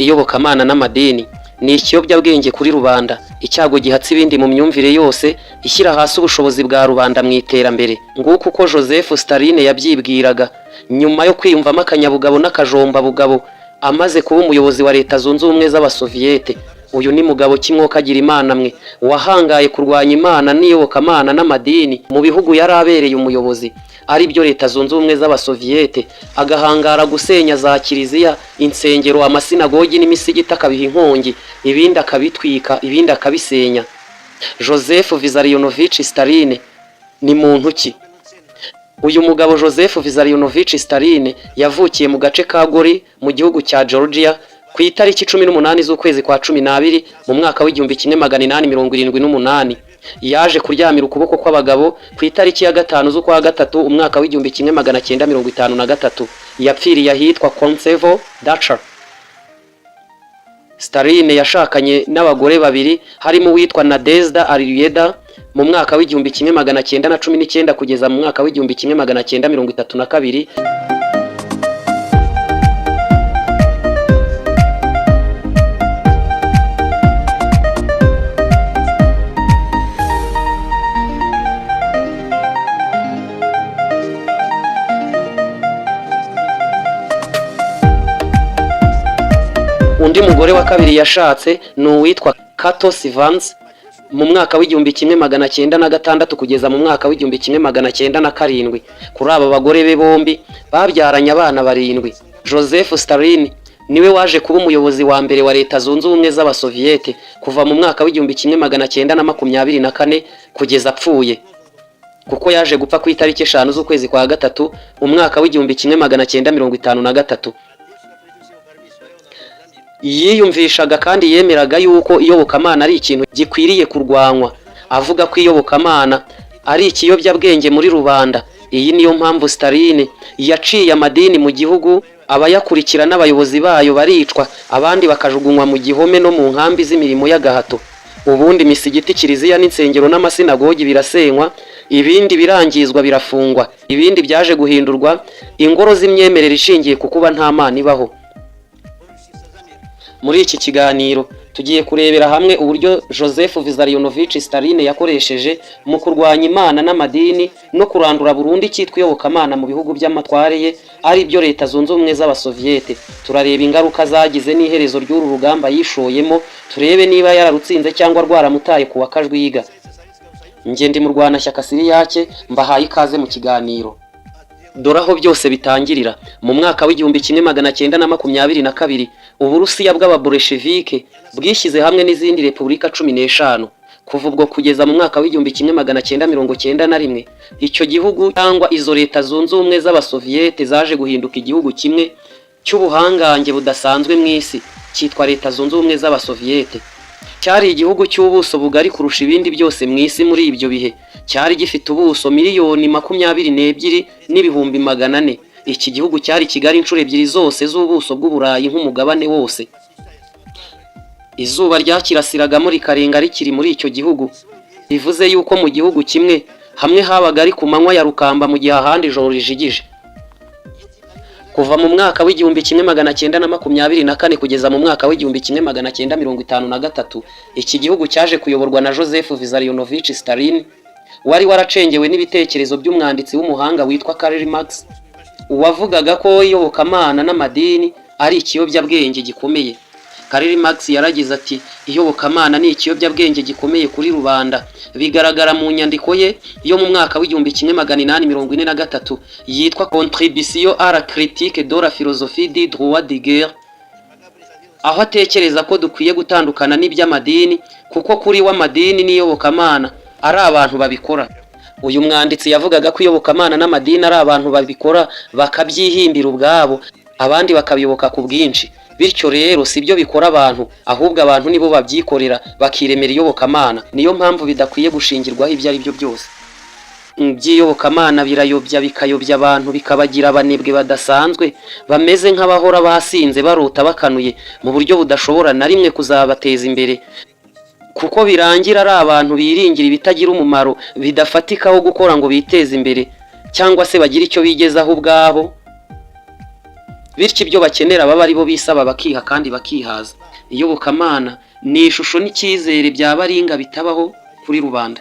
Iyobokamana n'amadini ni ikiyobyabwenge kuri rubanda, icyago gihatse ibindi mu myumvire yose, ishyira hasi ubushobozi bwa rubanda mu iterambere. Nguko uko Joseph Staline yabyibwiraga nyuma yo kwiyumvamo akanyabugabo n'akajombabugabo amaze kuba umuyobozi wa Leta Zunze Ubumwe z'Abasoviyete. Uyu ni mugabo kimwoka agira Imana mwe, wahangaye kurwanya Imana n'iyobokamana n'amadini mu bihugu yari abereye umuyobozi, ari byo Leta Zunze Ubumwe z'Abasoviyete, agahangara gusenya za kiliziya, insengero, amasinagogi n'imisigiti, akabiha inkongi, ibindi akabitwika, ibindi akabisenya. Joseph Vissarionovich Stalin ni muntu ki? Uyu mugabo Joseph Vissarionovich Stalin yavukiye mu gace ka Gori mu gihugu cya Georgia ku itariki 18 z'ukwezi kwa 12 mu mwaka w'1878. Yaje kuryamira ukuboko kw'abagabo ku itariki ya 5 z'ukwa gatatu umwaka w'1953. Yapfiriye ahitwa Kontsevo Dacha. Stalin yashakanye n'abagore babiri, harimo uwitwa Nadezhda Aliyeva mu mwaka w'1919 kugeza mu mwaka w'1932. Undi mugore wa kabiri yashatse ni uwitwa Kato Sivans mu mwaka w'1906 kugeza mu mwaka w'1907. Kuri aba bagore be bombi babyaranye abana barindwi. Joseph Stalin niwe waje kuba umuyobozi wa mbere wa Leta Zunze Ubumwe z'Abasoviyete kuva mu mwaka w'1924 kugeza apfuye, kuko yaje gupfa ku itariki 5 z'ukwezi kwa gatatu umwaka w'1953. Yiyumvishaga kandi yemeraga yuko iyobokamana ari ikintu gikwiriye kurwanywa, avuga ko iyobokamana ari ikiyobyabwenge muri rubanda. Iyi niyo mpamvu Staline yaciye amadini mu gihugu, abayakurikira n'abayobozi bayo baricwa, abandi bakajugunywa mu gihome no mu nkambi z'imirimo y'agahato. Ubundi imisigiti, kiliziya n'insengero n'amasinagogi birasenywa, ibindi birangizwa, birafungwa, ibindi byaje guhindurwa ingoro z'imyemerere ishingiye ku kuba nta Mana ibaho. Muri iki kiganiro tugiye kurebera hamwe uburyo Joseph Vissarionovich Stalin yakoresheje mu kurwanya Imana n'amadini no kurandura burundu icyitwa iyobokamana mu bihugu by'amatware ye, ari byo Leta Zunze Ubumwe z'Abasoviyete. Turareba ingaruka zagize n'iherezo ry'uru rugamba yishoyemo, turebe niba yararutsinze cyangwa rwaramutaye ku wa Kajwiga. Njye ndi Murwanashyaka Siriyake, mbahaye ikaze mu kiganiro. Dore aho byose bitangirira. Mu mwaka w'1922, Uburusiya bw'Ababolshevike bwishyize hamwe n'izindi repubulika 15. Kuva ubwo kugeza mu mwaka w'1991, icyo gihugu cyangwa izo Leta Zunze Ubumwe z'Abasoviyete zaje guhinduka igihugu kimwe cy'ubuhangange budasanzwe mu isi, cyitwa Leta Zunze Ubumwe z'Abasoviyete. Cyari igihugu cy'ubuso bugari kurusha ibindi byose mu isi muri ibyo bihe. Cyari gifite ubuso 22,400,000. Iki gihugu cyari kigari inshuro ebyiri zose z'ubuso bw'Uburayi nk'umugabane wose. Izuba ryakirasiragamo rikarenga rikiri muri icyo gihugu, bivuze yuko mu gihugu kimwe hamwe habaga ari ku manywa ya rukamba, mu gihe ahandi ijoro rijigije. Kuva mu mwaka w'1924 kugeza mu mwaka w'1953, iki gihugu cyaje kuyoborwa na Joseph Vissarionovich Stalin, wari waracengewe n'ibitekerezo by'umwanditsi w'umuhanga witwa Karl Marx, uwavugaga ko iyobokamana n'amadini ari ikiyobyabwenge gikomeye. Karl Marx yaragize ati: "Iyobokamana ni ikiyobyabwenge gikomeye kuri rubanda." Bigaragara mu nyandiko ye yo mu mwaka w'1843 yitwa Contribution à la critique de la philosophie du droit de guerre, aho atekereza ko dukwiye gutandukana n'iby'amadini, kuko kuri we amadini n'iyobokamana ari abantu babikora. Uyu mwanditsi yavugaga ko iyobokamana n'amadini ari abantu babikora, bakabyihimbira ubwabo, abandi bakabiyoboka ku bwinshi. Bityo rero si byo bikora abantu, ahubwo abantu nibo babyikorera bakiremera iyobokamana. Niyo mpamvu bidakwiye gushingirwaho ibyo ari byo byose. By'iyobokamana birayobya, bikayobya abantu, bikabagira abanebwe badasanzwe, bameze nk'abahora basinze, barota bakanuye, mu buryo budashobora na rimwe kuzabateza imbere, kuko birangira ari abantu biringira ibitagira umumaro, bidafatika aho gukora ngo biteze imbere cyangwa se bagire icyo bigezaho ubwabo. Bityo ibyo bakenera baba ari bo bisaba, bakiha kandi bakihaza. Iyobokamana ni ishusho n'icyizere bya baringa bitabaho kuri rubanda.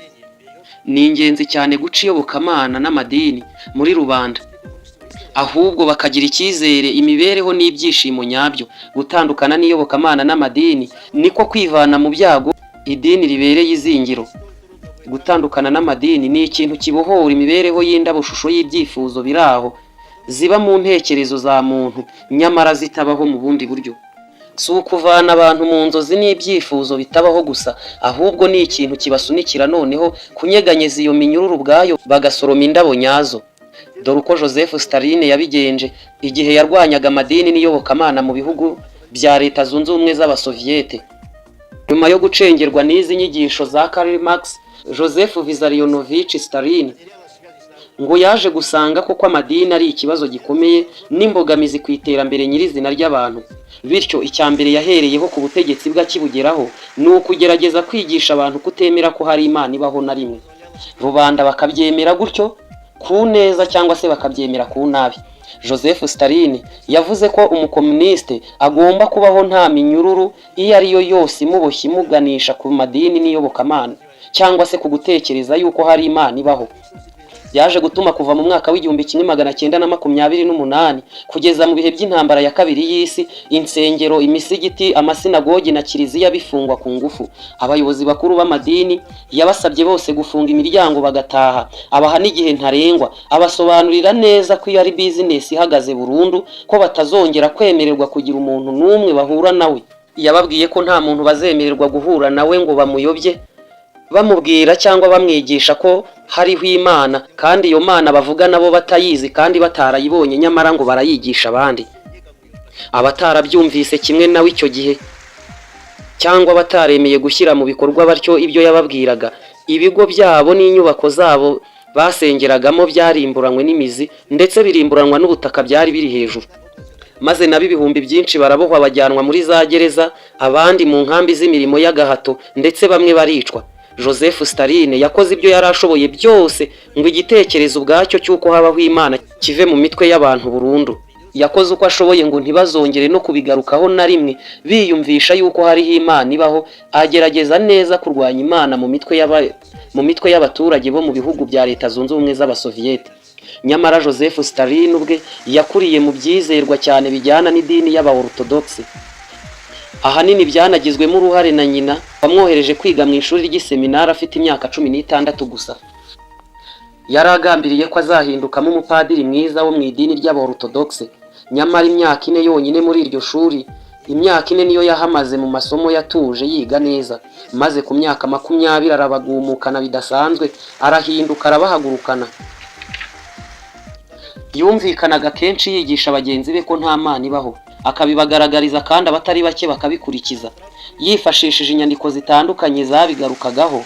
Ni ingenzi cyane guca iyobokamana n'amadini muri rubanda, ahubwo bakagira icyizere, imibereho n'ibyishimo nyabyo. Gutandukana n'iyobokamana n'amadini niko kwivana mu byago idini ribereye izingiro. Gutandukana n'amadini ni ikintu kibohora imibereho y'indabushusho y'ibyifuzo biri aho ziba mu ntekerezo za muntu, nyamara zitabaho mu bundi buryo. Si ukuvana abantu mu nzozi n'ibyifuzo bitabaho gusa, ahubwo ni ikintu kibasunikira noneho kunyeganyeza iyo minyururu ubwayo, bagasoroma indabo nyazo. Dore uko Joseph Stalin yabigenje igihe yarwanyaga amadini n'iyobokamana mu bihugu bya Leta Zunze Ubumwe z'Abasoviyete. Nyuma yo gucengerwa n'izi nyigisho za Karl Marx, Joseph Vissarionovich Stalin ngo yaje gusanga koko amadini ari ikibazo gikomeye n'imbogamizi ku iterambere nyirizina ry'abantu. Bityo icya mbere yahereyeho ku butegetsi bwe akibugeraho ni ukugerageza kwigisha abantu kutemera ko hari Imana ibaho na rimwe, rubanda bakabyemera gutyo ku neza cyangwa se bakabyemera ku nabi. Joseph Stalin yavuze ko umukomuniste agomba kubaho nta minyururu iyo ari yo yose imuboshye, imuganisha ku madini n'iyobokamana cyangwa se ku gutekereza yuko hari Imana ibaho. Byaje gutuma kuva mu mwaka w'1928 kugeza mu bihe by'Intambara ya Kabiri y'Isi, insengero, imisigiti, amasinagogi na kiliziya bifungwa ku ngufu. Abayobozi bakuru b'amadini yabasabye bose gufunga imiryango bagataha, abaha n'igihe ntarengwa, abasobanurira neza ko iyo ari bizinesi ihagaze burundu, ko batazongera kwemererwa kugira umuntu n'umwe bahura nawe. Yababwiye ko nta muntu bazemererwa guhura nawe ngo bamuyobye, bamubwira cyangwa bamwigisha ko hariho Imana, kandi iyo Mana bavuga nabo batayizi kandi batarayibonye, nyamara ngo barayigisha abandi. Abatarabyumvise kimwe nawe icyo gihe cyangwa bataremeye gushyira mu bikorwa batyo ibyo yababwiraga, ibigo byabo n'inyubako zabo basengeragamo byarimburanywe n'imizi, ndetse birimburanwa n'ubutaka byari biri hejuru, maze nabo ibihumbi byinshi barabohwa, bajyanwa muri za gereza, abandi mu nkambi z'imirimo y'agahato, ndetse bamwe baricwa. Joseph Stalin yakoze ibyo yari ashoboye byose ngo igitekerezo ubwacyo cy'uko habaho Imana kive mu mitwe y'abantu burundu. Yakoze uko ashoboye ngo ntibazongere no kubigarukaho na rimwe, biyumvisha yuko hariho Imana ibaho. Agerageza neza kurwanya Imana mu mitwe y'abaturage bo mu bihugu bya Leta Zunze Ubumwe z'Abasoviyete. Nyamara Joseph Stalin ubwe yakuriye mu byizerwa cyane bijyana n'idini y'Abaorthodoxe, ahanini byanagizwemo uruhare na nyina wamwohereje kwiga mu ishuri ry'iseminari afite imyaka 16 gusa. Yari agambiriye ko azahindukamo umupadiri mwiza wo mu idini ry'Abaorthodoxe. Nyamara imyaka 4 yonyine muri iryo shuri, imyaka 4 niyo yahamaze mu masomo yatuje, yiga neza, maze ku myaka 20 arabagumukana bidasanzwe, arahinduka, arabahagurukana. Yumvikanaga kenshi yigisha bagenzi be ko nta Mana ibaho, akabibagaragariza kandi abatari bake bakabikurikiza, yifashishije inyandiko zitandukanye zabigarukagaho.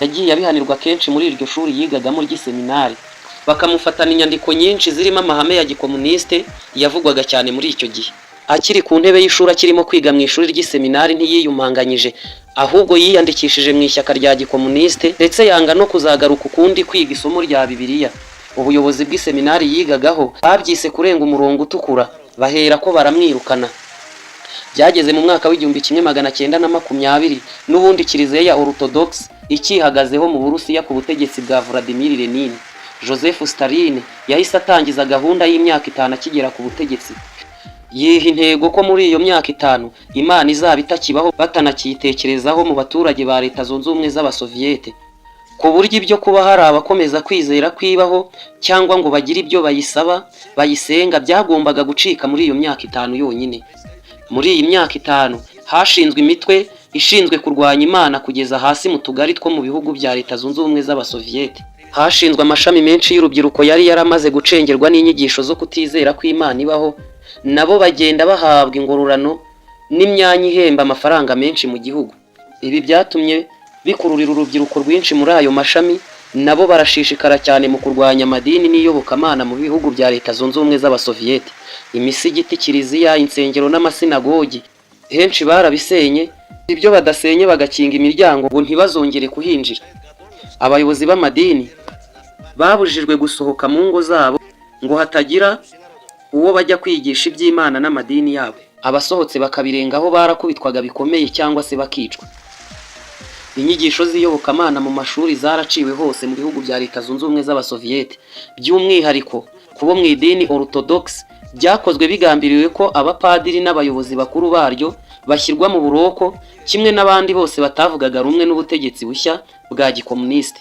Yagiye abihanirwa kenshi muri iryo shuri yigagamo ry'iseminari, bakamufatana inyandiko nyinshi zirimo amahame ya gikomuniste yavugwaga cyane muri icyo gihe. Akiri ku ntebe y'ishuri, akirimo kwiga mu ishuri ry'iseminari, ntiyiyumanganyije, ahubwo yiyandikishije mu ishyaka rya gikomuniste, ndetse yanga no kuzagaruka ukundi kwiga isomo rya Bibiliya. Ubuyobozi bw'iseminari yigagaho babyise kurenga umurongo utukura, bahera ko baramwirukana. Byageze mu mwaka w'1920 n'ubundi, Kiliziya ya Orthodox ikihagazeho mu Burusiya ku butegetsi bwa Vladimir Lenin. Joseph Stalin yahise atangiza gahunda y'imyaka 5 akigera ku butegetsi, yiha intego ko muri iyo myaka 5 Imana izaba itakibaho, batanakiyitekerezaho mu baturage ba Leta Zunze Ubumwe z'Abasoviyete, ku buryo ibyo kuba hari abakomeza kwizera kwibaho cyangwa ngo bagire ibyo bayisaba, bayisenga, byagombaga gucika muri iyo myaka 5 yonyine. Muri iyi myaka 5 hashinzwe imitwe ishinzwe kurwanya Imana kugeza hasi mu tugari two mu bihugu bya Leta Zunze Ubumwe z'Abasoviyete. Hashinzwe amashami menshi y'urubyiruko yari yaramaze gucengerwa n'inyigisho zo kutizera ko Imana ibaho, nabo bagenda bahabwa ingororano n'imyanya ihemba amafaranga menshi mu gihugu. Ibi byatumye bikururira urubyiruko rwinshi muri ayo mashami, nabo barashishikara cyane mu kurwanya amadini n'iyobokamana mu bihugu bya Leta Zunze Ubumwe z'Abasoviyete. Imisigiti, kiliziya, insengero n'amasinagogi henshi barabisenye, ibyo badasenye bagakinga imiryango ngo ntibazongere kuhinjira. Abayobozi b'amadini babujijwe gusohoka mu ngo zabo ngo hatagira Uwo bajya kwigisha iby'Imana n'amadini yabo, abasohotse bakabirengaho barakubitwaga bikomeye cyangwa se bakicwa. Inyigisho z'iyobokamana mu mashuri zaraciwe hose mu bihugu bya Leta Zunze Ubumwe z'Abasoviyete, by'umwihariko ku bo mu idini Orthodox. Byakozwe bigambiriwe ko abapadiri n'abayobozi bakuru baryo bashyirwa mu buroko kimwe n'abandi bose batavugaga rumwe n'ubutegetsi bushya bwa gikomunisite.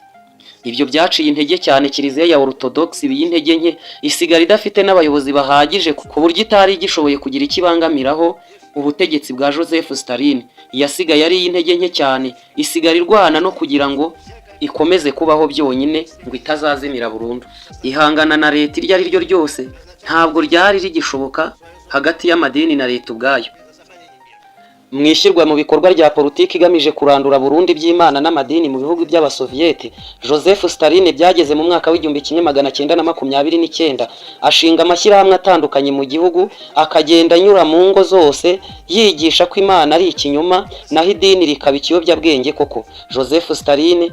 Ibyo byaciye intege cyane Kiliziya ya Orthodox y'intege nke, isigara idafite n'abayobozi bahagije ku buryo itari igishoboye kugira icyo ibangamiraho ubutegetsi bwa Joseph Stalin. Yasigaye ari iy'intege nke cyane, isigara irwana no kugira ngo ikomeze kubaho byonyine ngo itazazimira burundu. Ihangana na leta iryo ari ryo ryose ntabwo ryari rigishoboka hagati y'amadini na leta ubwayo. Mu ishyirwa mu bikorwa rya politiki igamije kurandura burundu iby'Imana n'amadini mu bihugu by'Abasoviyete, Joseph Stalin byageze mu mwaka w'1929 ashinga amashyirahamwe atandukanye mu gihugu, akagenda anyura mu ngo zose yigisha ko Imana ari ikinyoma, naho idini rikaba ikiyobyabwenge. Koko Joseph Stalin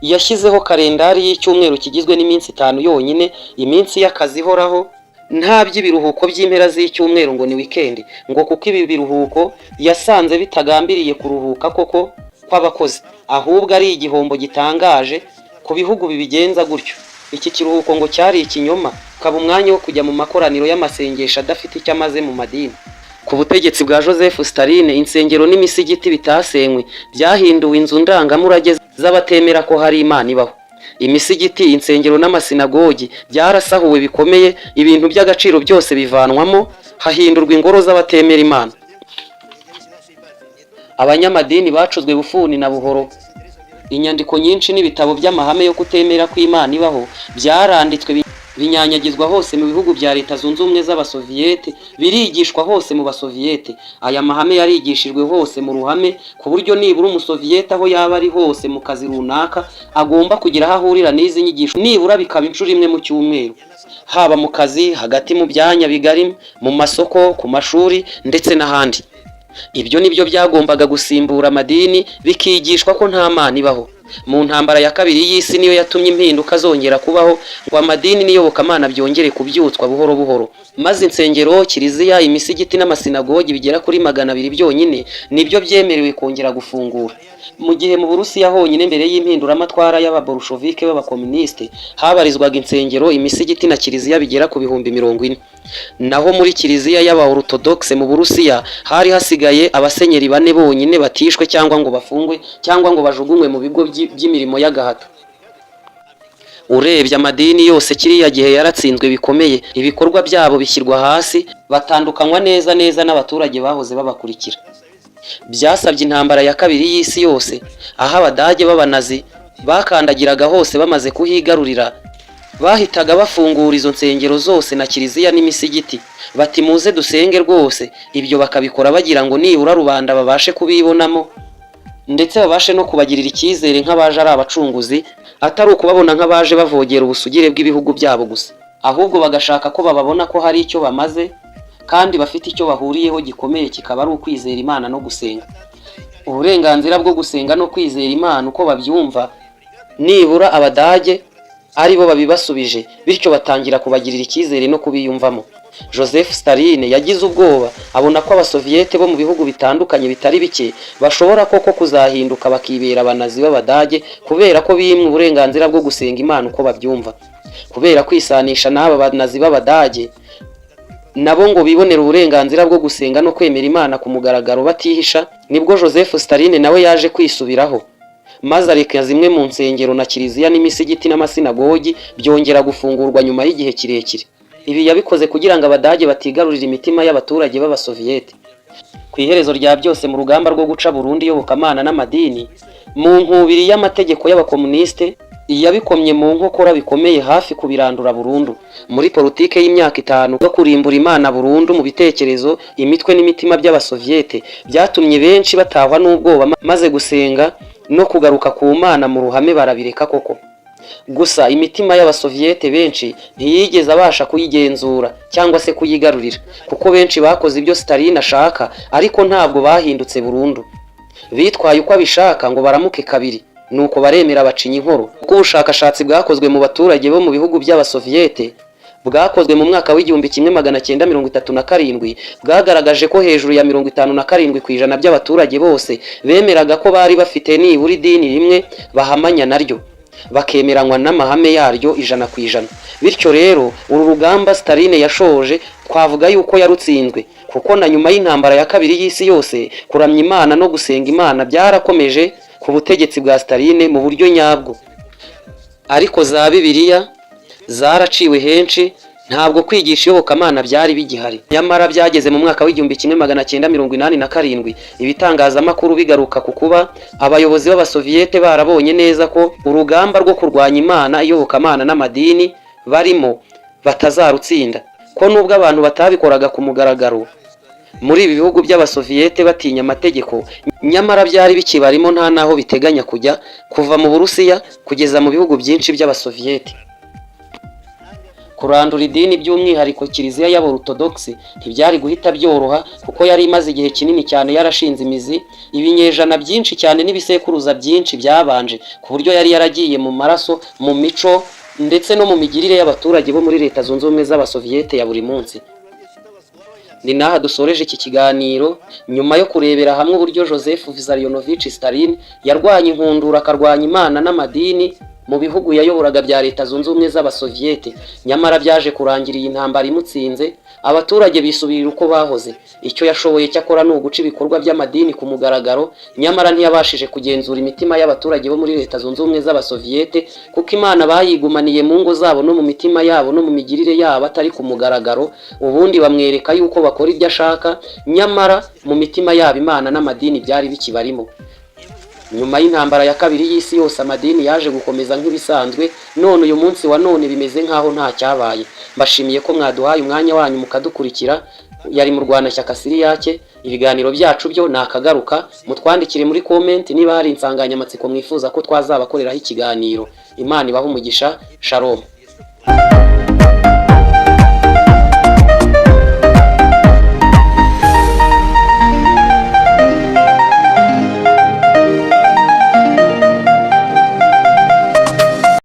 yashyizeho kalendari y'icyumweru kigizwe n'iminsi 5 yonyine, iminsi y'akazi ihoraho, nta by'ibiruhuko by'impera z'icyumweru ngo ni wikendi, ngo kuko ibi biruhuko yasanze bitagambiriye kuruhuka koko kw'abakozi, ahubwo ari igihombo gitangaje ku bihugu bibigenza gutyo. Iki kiruhuko ngo cyari ikinyoma, ukaba umwanya wo kujya mu makoraniro y'amasengesho adafite icyo amaze mu madini. Ku butegetsi bwa Joseph Stalin, insengero n'imisigiti bitasenywe byahinduwe inzu ndangamurage z'abatemera ko hari Imana ibaho. Imisigiti, insengero n'amasinagogi byarasahuwe bikomeye, ibintu by'agaciro byose bivanwamo, hahindurwa ingoro z'abatemera Imana. Abanyamadini bacuzwe bufuni na buhoro. Inyandiko nyinshi n'ibitabo by'amahame yo kutemera ko Imana ibaho byaranditswe, binyanyagizwa hose mu bihugu bya Leta Zunze Ubumwe z'Abasoviyete, birigishwa hose mu Basoviyete. Aya mahame yarigishijwe hose mu ruhame, ku buryo nibura Umusoviyete aho yaba ari hose mu kazi runaka agomba kugira aho ahurira n'izi nyigisho, nibura bikaba inshuro imwe mu cyumweru, haba mu kazi, hagati mu byanya bigari, mu masoko, ku mashuri ndetse n'ahandi. Ibyo nibyo byagombaga gusimbura amadini, bikigishwa ko nta Mana ibaho. Mu ntambara ya kabiri y'isi niyo yatumye impinduka zongera kubaho, ngo amadini n'iyobokamana byongere kubyutswa buhoro buhoro, maze insengero, kiliziya, imisigiti n'amasinagogi bigera kuri 200 byonyine nibyo byemerewe kongera gufungura, mu gihe mu Burusiya honyine mbere y'impinduramatwara y'Ababolshovike b'Abakomunisite habarizwaga insengero, imisigiti na kiliziya bigera ku 40,000. Naho muri Kiliziya y'Abaorthodoxe mu Burusiya hari hasigaye abasenyeri bane bonyine batishwe cyangwa ngo bafungwe cyangwa ngo bajugunywe mu bigo by'imirimo y'agahato. Urebye amadini yose kiriya gihe yaratsinzwe bikomeye, ibikorwa byabo bishyirwa hasi, batandukanywa neza neza n'abaturage bahoze babakurikira. Byasabye intambara ya kabiri y'isi yose, aho Abadage b'Abanazi bakandagiraga hose bamaze kuhigarurira, bahitaga bafungura izo nsengero zose na kiliziya n'imisigiti, bati: "Muze dusenge rwose." Ibyo bakabikora bagira ngo nibura rubanda babashe kubibonamo, ndetse babashe no kubagirira icyizere nk'abaje ari abacunguzi, atari ukubabona nk'abaje bavogera ubusugire bw'ibihugu byabo gusa, ahubwo bagashaka ko bababona ko hari icyo bamaze kandi bafite icyo bahuriyeho gikomeye, kikaba ari ukwizera Imana no gusenga. Uburenganzira bwo gusenga no kwizera Imana uko babyumva, nibura Abadage ari bo babibasubije, bityo batangira kubagirira icyizere no kubiyumvamo. Joseph Stalin yagize ubwoba, abona ko Abasoviyete bo mu bihugu bitandukanye bitari bike bashobora koko kuzahinduka bakibera Abanazi b'Abadage, kubera ko bimwe uburenganzira bwo gusenga Imana uko babyumva. Kubera kwisanisha n'aba Banazi b'Abadage, nabo ngo bibonere uburenganzira bwo gusenga no kwemera Imana ku mugaragaro batihisha, nibwo Joseph Stalin nawe yaje kwisubiraho, maze areka zimwe mu nsengero na kiliziya n'imisigiti n'amasinagogi byongera gufungurwa nyuma y'igihe kirekire. Ibi yabikoze kugira ngo Abadage batigarurira imitima y'abaturage b'Abasoviyete. Ku iherezo rya byose, mu rugamba rwo guca burundu iyobokamana n'amadini, mu nkubiri y'amategeko y'Abakomunisite yabikomye mu nkokora bikomeye, hafi kubirandura burundu. Muri politike y'imyaka 5 yo kurimbura Imana burundu mu bitekerezo, imitwe n'imitima by'Abasoviyete, byatumye benshi batahwa n'ubwoba, maze gusenga no kugaruka ku Mana mu ruhame barabireka koko. Gusa imitima y'Abasoviyete benshi ntiyigeze abasha kuyigenzura cyangwa se kuyigarurira, kuko benshi bakoze ibyo Stalin ashaka, ariko ntabwo bahindutse burundu. Bitwaye uko abishaka ngo baramuke kabiri, nuko baremera, bacinya inkoro. Kuko ubushakashatsi bwakozwe mu baturage bo mu bihugu by'Abasoviyete Bwakozwe mu mwaka w'1937 bwagaragaje ko hejuru ya 57% by'abaturage bose bemeraga ko bari bafite nibura idini rimwe bahamanya naryo, bakemeranywa n'amahame yaryo 100%. Bityo rero, uru rugamba Staline yashoje twavuga yuko yarutsinzwe, kuko na nyuma y'intambara ya kabiri y'isi yose kuramya Imana no gusenga Imana byarakomeje ku butegetsi bwa Staline mu buryo nyabwo, ariko za Bibiliya zaraciwe henshi, ntabwo kwigisha iyobokamana byari bigihari. Nyamara byageze mu mwaka w'1987 ibitangazamakuru bigaruka ku kuba abayobozi b'Abasoviyete barabonye neza ko urugamba rwo kurwanya Imana, iyobokamana n'amadini barimo batazarutsinda, ko nubwo abantu batabikoraga ku mugaragaro muri ibi bihugu by'Abasoviyete batinya amategeko, nyamara byari bikibarimo, nta n'aho biteganya kujya, kuva mu Burusiya kugeza mu bihugu byinshi by'Abasoviyete. Kurandura idini, by'umwihariko Kiliziya y'Aborutodogisi, ntibyari guhita byoroha, kuko yari imaze igihe kinini cyane yarashinze imizi, ibinyejana byinshi cyane n'ibisekuruza byinshi byabanje, ku buryo yari yaragiye mu maraso, mu mico ndetse no mu migirire y'abaturage bo muri Leta Zunze Ubumwe z'Abasoviyete ya buri munsi. Ni n'aha dusoreje iki kiganiro, nyuma yo kurebera hamwe uburyo Joseph Vissarionovich Stalin yarwanya inkundura, akarwanya Imana n'amadini mu bihugu yayoboraga bya Leta Zunze Ubumwe z'Abasoviyete. Nyamara byaje kurangira iyi ntambara imutsinze, abaturage bisubirira uko bahoze. Icyo yashoboye cyakora ni uguca ibikorwa by'amadini ku mugaragaro, nyamara ntiyabashije kugenzura imitima y'abaturage bo muri Leta Zunze Ubumwe z'Abasoviyete, kuko Imana bayigumaniye mu ngo zabo no mu mitima yabo no mu migirire yabo atari ku mugaragaro. Ubundi bamwereka yuko bakora ibyo ashaka, nyamara mu mitima yabo Imana n'amadini byari bikibarimo. Nyuma y'intambara ya kabiri y'isi yose amadini yaje gukomeza nk'ibisanzwe, none uyu munsi wa none bimeze nk'aho nta cyabaye. Mbashimiye ko mwaduhaye umwanya wanyu mukadukurikira. Yari mu Rwanashyaka Siriyake. Ibiganiro byacu byo ni akagaruka. Mutwandikire muri comment niba hari insanganyamatsiko mwifuza ko twazabakoreraho ikiganiro. Imana ibahe umugisha. Shalom.